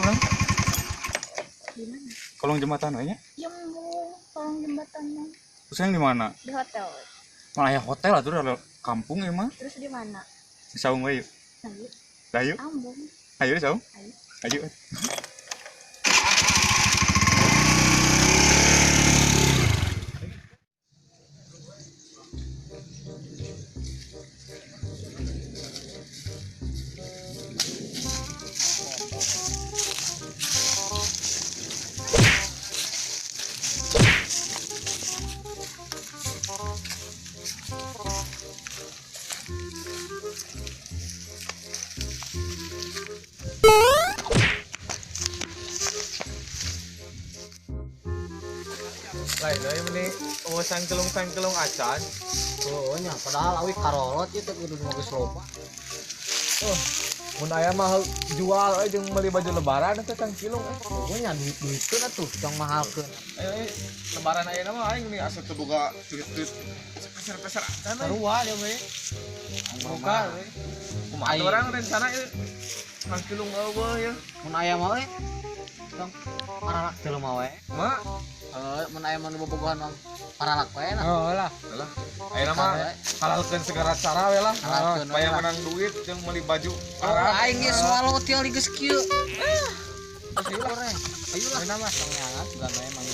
Urang. Di mana? Kolong jembatan we nya. Ya embung, kolong jembatan mah. Terus yang di mana? Di hotel. Malah ya hotel atuh da kampung emang. Terus di mana? Di saung we yuk. Ayo. Ayo. Ambung. Ayo di saung. Ayo. Ayo. Lain euy meni eueuh sangkelung-sangkelung acan. Oh nya padahal awi karolot ieu teh kudu geus loba. Oh, mun aya mah jual euy jeung meuli baju lebaran teh sangkilung euy. Oh nya duit-duiteun atuh tong mahalkeun. Ayo euy, lebaran ayeuna mah aing meni asa teu boga duit-duit sepeser-peser acan. Sarua dia we. Boga euy. Kumaha urang rencana ieu sangkilung eueuh ya. Mun aya mah euy. Tong paralak teu mah we. Ma mun aya mah nu bobogohan mah paralak we lah. Oh lah. Lah. Ayeuna mah halalkeun segala cara we lah. Supaya menang duit jeung meuli baju. Aing ge swallow tial geus kieu. Ayo lah. Ayo lah. Ayeuna mah sangeangan sugan we mah.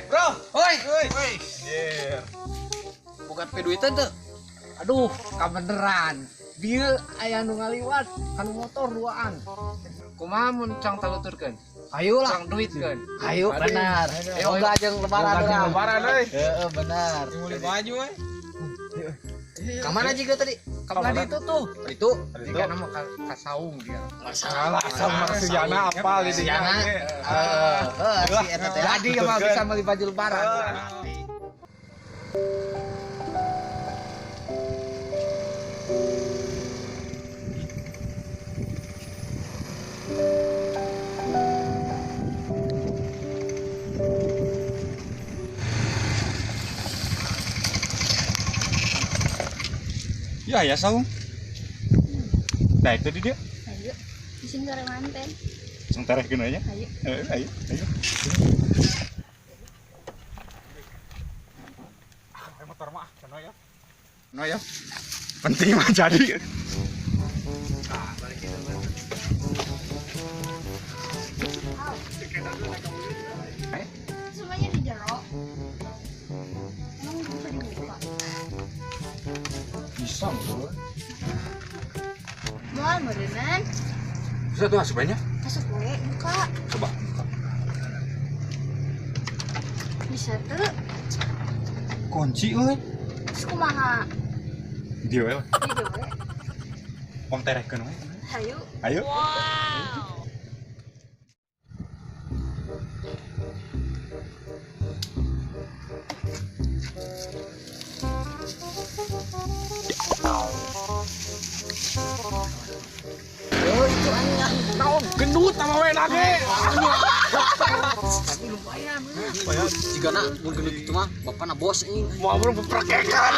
Bro, hoi, hoi. Yeah. Bukan duitan tuh. Aduh, kabeneran. Bieu aya nu ngaliwat kanu motor duaan. Kumaha mun cang taluturkeun? Ayo lah. Cang duitkeun. Ayo benar. Boga jeung lebaran urang. Lebaran euy. Heeh, benar. Meuli baju euy. Ka mana juga tadi? Ka mana itu tuh? Itu. Jika nama ka saung dia. Masalah sama Sujana apal di dinya. Heeh, si eta teh. Jadi mah bisa meuli baju lebaran. Ya ya saung. Nah itu dia. Ayo. Di sini sore manten. Langsung tarehkeun aja. Ayo. Ayo, ayo. Ah, motor mah cenah ya. No ya. Penting mah jadi. Ah, balik itu. Semuanya di jero. Emang bisa dibuka? Bisa, bro. Moal meureunnan. Bisa tuh asupannya? Asup we, buka. Coba buka. Bisa tuh. Kunci euy. Terus kumaha? Di we. Di we. Wong terehkeun we. Hayu. Ayo. Wow. Oh, itu anjing naon gendut sama we nage. Tapi lumayan. Lumayan. Jigana mun gendut kitu mah bapana bos anjing. Moal bro beprekekan.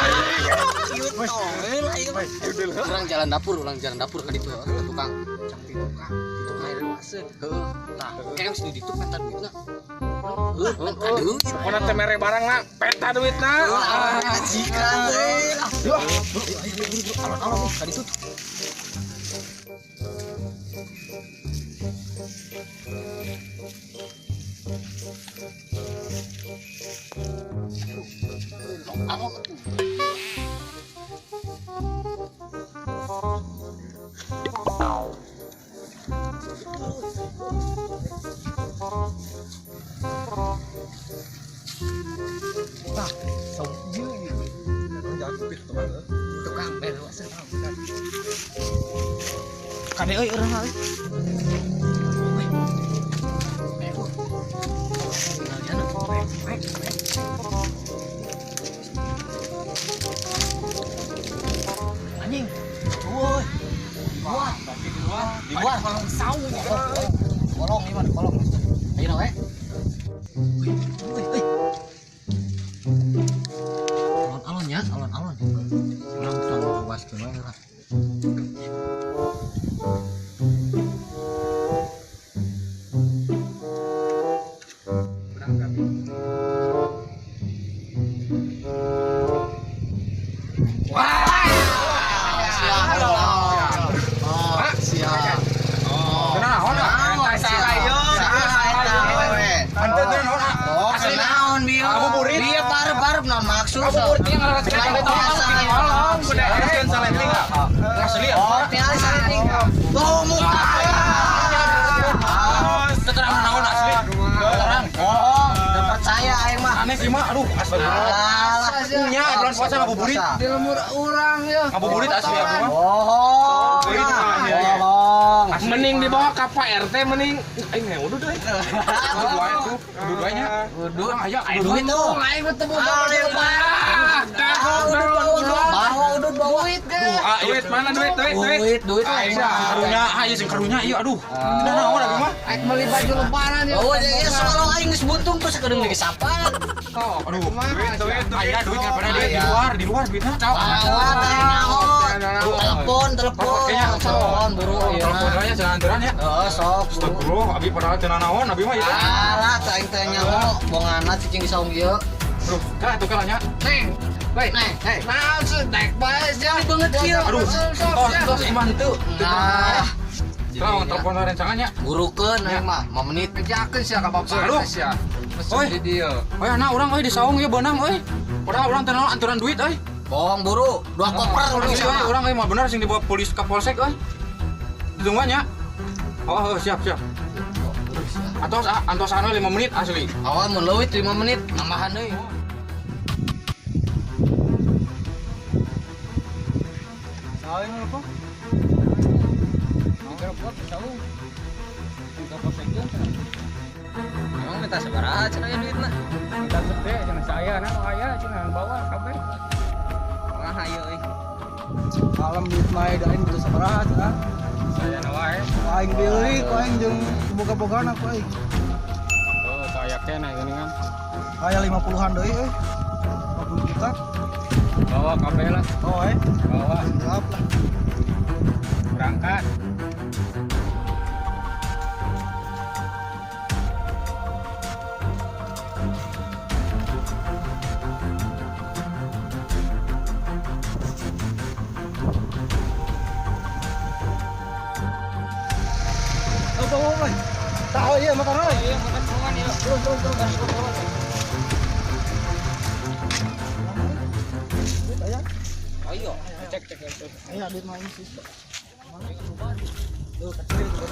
Urang jalan dapur, ka ditu tukang. Cang di tukang. Di tukang rewaseun. Heeh. Tah, kayak geus di ditu penta duitna. Heuh, penta duit. Pokona teh mere barangna, penta duitna. Ah, jika teh. Yo, alon-alon ka ditu. Tah, saung ieu ieu. Jangan kupit teman. Tukang beres. Kade euy urang euy. Anjing. Woi. ieu. Ngabuburit. Dia parep-parep naon maksud. Ngabuburit ieu ngalaraskeun Tolong, ngalaraskeun saleting. Asli. Oh, tinggal saleting. Tuh muka. Terang naon asli. Terang. Oh, teu percaya aing mah. Aneh sih mah, aduh asli. Punya bulan puasa ngabuburit. Di lemur urang ya. Ngabuburit asli aku mah. Bohong. Bohong. Mending dibawa ke Pak RT mending aing nge udah deh. Udah wae tuh, udah wae nya. Udah Aya duit tuh. Aing mah teu boga Ah, bawa udut bawa. duit ge. Duit mana duit duit duit. Duit duit. Aing karunya, aya sing karunya ieu aduh. Tidak naon abi mah. Aing meuli baju lebaran ya. Oh, ya soal aing geus buntung tuh sakedeung lagi sapat. Aduh, Duit duit duit. aya duit kan pada duit di luar duitnya. Bawa aing nyaho. Telepon, telepon. Telepon buru ieu. Telepon aja jangan anturan ya. Heeh, sok buru. Astagfirullah, abi padahal teu nanaon abi mah ieu. Alah, teh aing teh nyaho bongana cicing di saung ieu. Aduh, kah atuh kalah nya. Neng. Woi. Neng, hei. Naon sih naik bae sia. Banget kieu. Aduh, tos tos iman teu. Nah, Terang telepon rencangannya. burukeun aing mah, 5 menit. Kejakeun sia ka bapak Aduh. sia. Oi. Mesti di dieu. Oi, anak urang euy di saung ieu beunang euy. Padahal urang teu nanaon anturan duit euy. Bohong buru, 2 koper Asli udah euy, urang euy mah bener sing dibawa polis ke polsek euy. Ditungguan ya. Oh, siap siap. Atos antosan we 5 menit asli. Awal mun leuwih 5 menit nambahan deui. Saung apa? Digerobok saung. Emang minta sabaraha cenah aya duitna? Minta gede cenah saya nah aya cenah bawa kabeh. Mah ayo euy. Alam duit mah da aing teu sabaraha cenah. Saya na wae. Aing deui ku aing jeung boga-bogaan aku aing. Oh, saya kena gini kan. Aya 50-an deui euy. 50 juta. Bawa kabeh lah, Oh eh. bawa Siap lah. berangkat. Oh, bawa euy. Tah ieu motor euy. Iya, makan tulungan ya. Turun turun turun. Duit aya. Ayo. Cek cek cek. Aya duit mah ini sih. Tuh kecil tuh.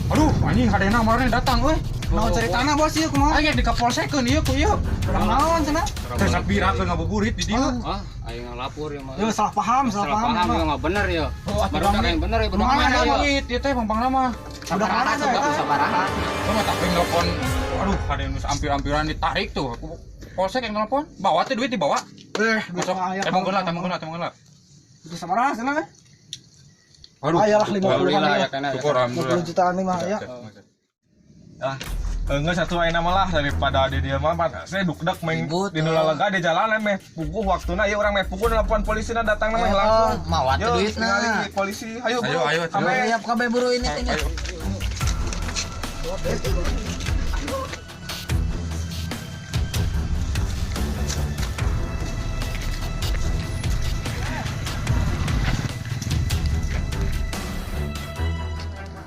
Aduh, anjing hadena marane datang euy. Naon ceritana bos ieu kumaha? Aing di ka polsekeun ieu ku ieu. Urang naon cenah? Teh sapirakeun ngabuburit di dieu. Ah, aing ngalapor ya mah. Yo salah paham, salah paham. Paham ya nggak bener ya. Oh, atuh Baru bang yang bener ya, budak Mana mana Mana ya? duit ieu teh bang nama. Budak mana teh? Sabaraha. Gua mah tapi nelpon. Aduh, ada yang ampir-ampiran ditarik tuh. Aku polsek yang nelpon, bawa teh duit dibawa. Eh, duit Masuk, mah aya. temong geula, temong geula, temong geula. Itu sabaraha cenah? Aduh, Aya lah 50-an Alhamdulillah ya. ya kena. Syukur alhamdulillah. 50 jutaan nih mah aya. Enggak satu aing nama lah daripada di dia mah saya dukdak main Ribut, di nulalega di jalanan meh puguh waktuna ieu urang meh puguh nelpon polisi na datang meh langsung. Mawat Yo, duitna. tingali duit polisi. Ayo, Ayo, bro. ayo, Kabeh. Siap kabeh buru ini teh.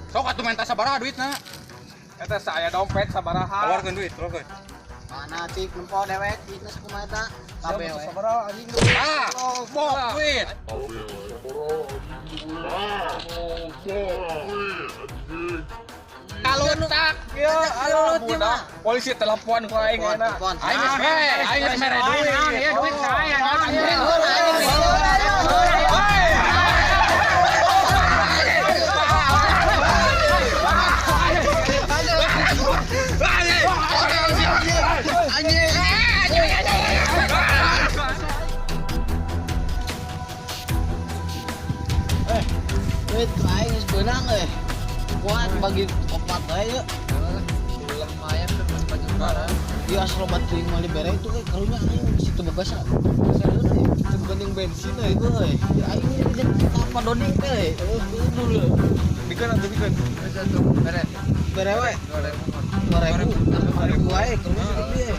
Sok atuh minta sabaraha duitna. Eta saya dompet sabaraha. Keluarkeun duit, keluarkeun. Mana cik nempo dewek duitna sakumaha eta? Kabeh we. Sabaraha anjing duit. Ah, bok duit. Kaluntak. Ya, aduh, budak. Polisi telepon ku aing enak. Telepon. Aing geus mere, aing geus mere duit. Iya, duit saya. Duit aing geus beunang euy. Kuat bagi opat bae yeuh. Lumayan tuh baju lebaran. Iya asal obat teuing mah dibere itu euy karunya aing situ bebas. Serius euy. Itu bukan yang bensin euy. Itu euy. Ya aing jeung apa doni teh euy. Dulu. Bikeun atuh bikeun. Satu bere. Bere we. 2000. 2000. 2000 wae karunya sakitu ye.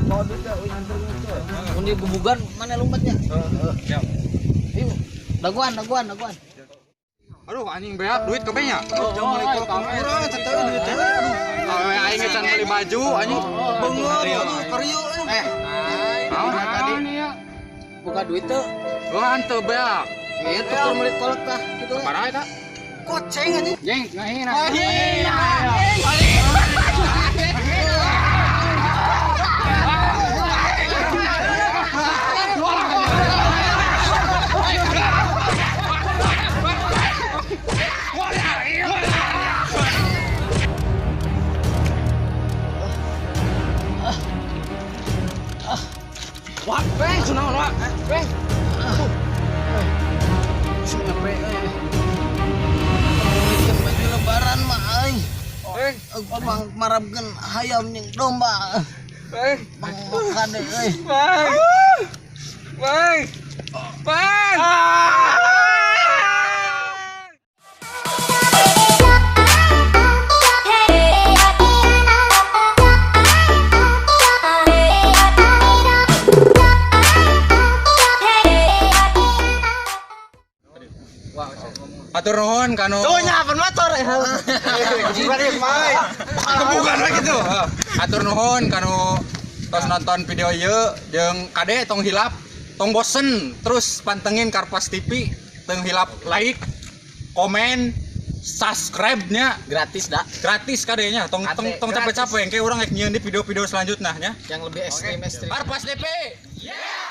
Bawa duit ya, euy nganter gitu. Mun di gubugan mana lompatnya? Siap. Ayo. Daguan, daguan, daguan. Aduh anjing beak duit kabehnya. Jangan balik kurang eta teh duit teh. Aduh. Awewe aing ge can beli baju anjing. Beungeut aduh krieu. Eh, Naon tadi buka duit tuh. Wah, henteu beak. Iya tuh meuli kolak tah gitu. Sabaraha eta? Koceng anjing. Jeng, ngahina. Wah, beng, kunaon wah? Beng. Nyampe euy. Baju lebaran mah euy. Beng, Mang marabkeun hayam jeung domba. beng, Mang makan deh euy. beng. Beng. Beng. Atur nuhun kanu. Tuh nyapan motor. Kebukan we gitu. Atur nuhun kanu tos nonton video ieu jeung kade tong hilap, tong bosen terus pantengin Karpas TV, tong hilap like, komen, subscribe-nya Gratis dah. gratis kadenya tong tong tong capek-capek engke urang rek nyieun di video-video selanjutnya nya. Yang lebih ekstrim ekstrim. Karpas TV. Yeah.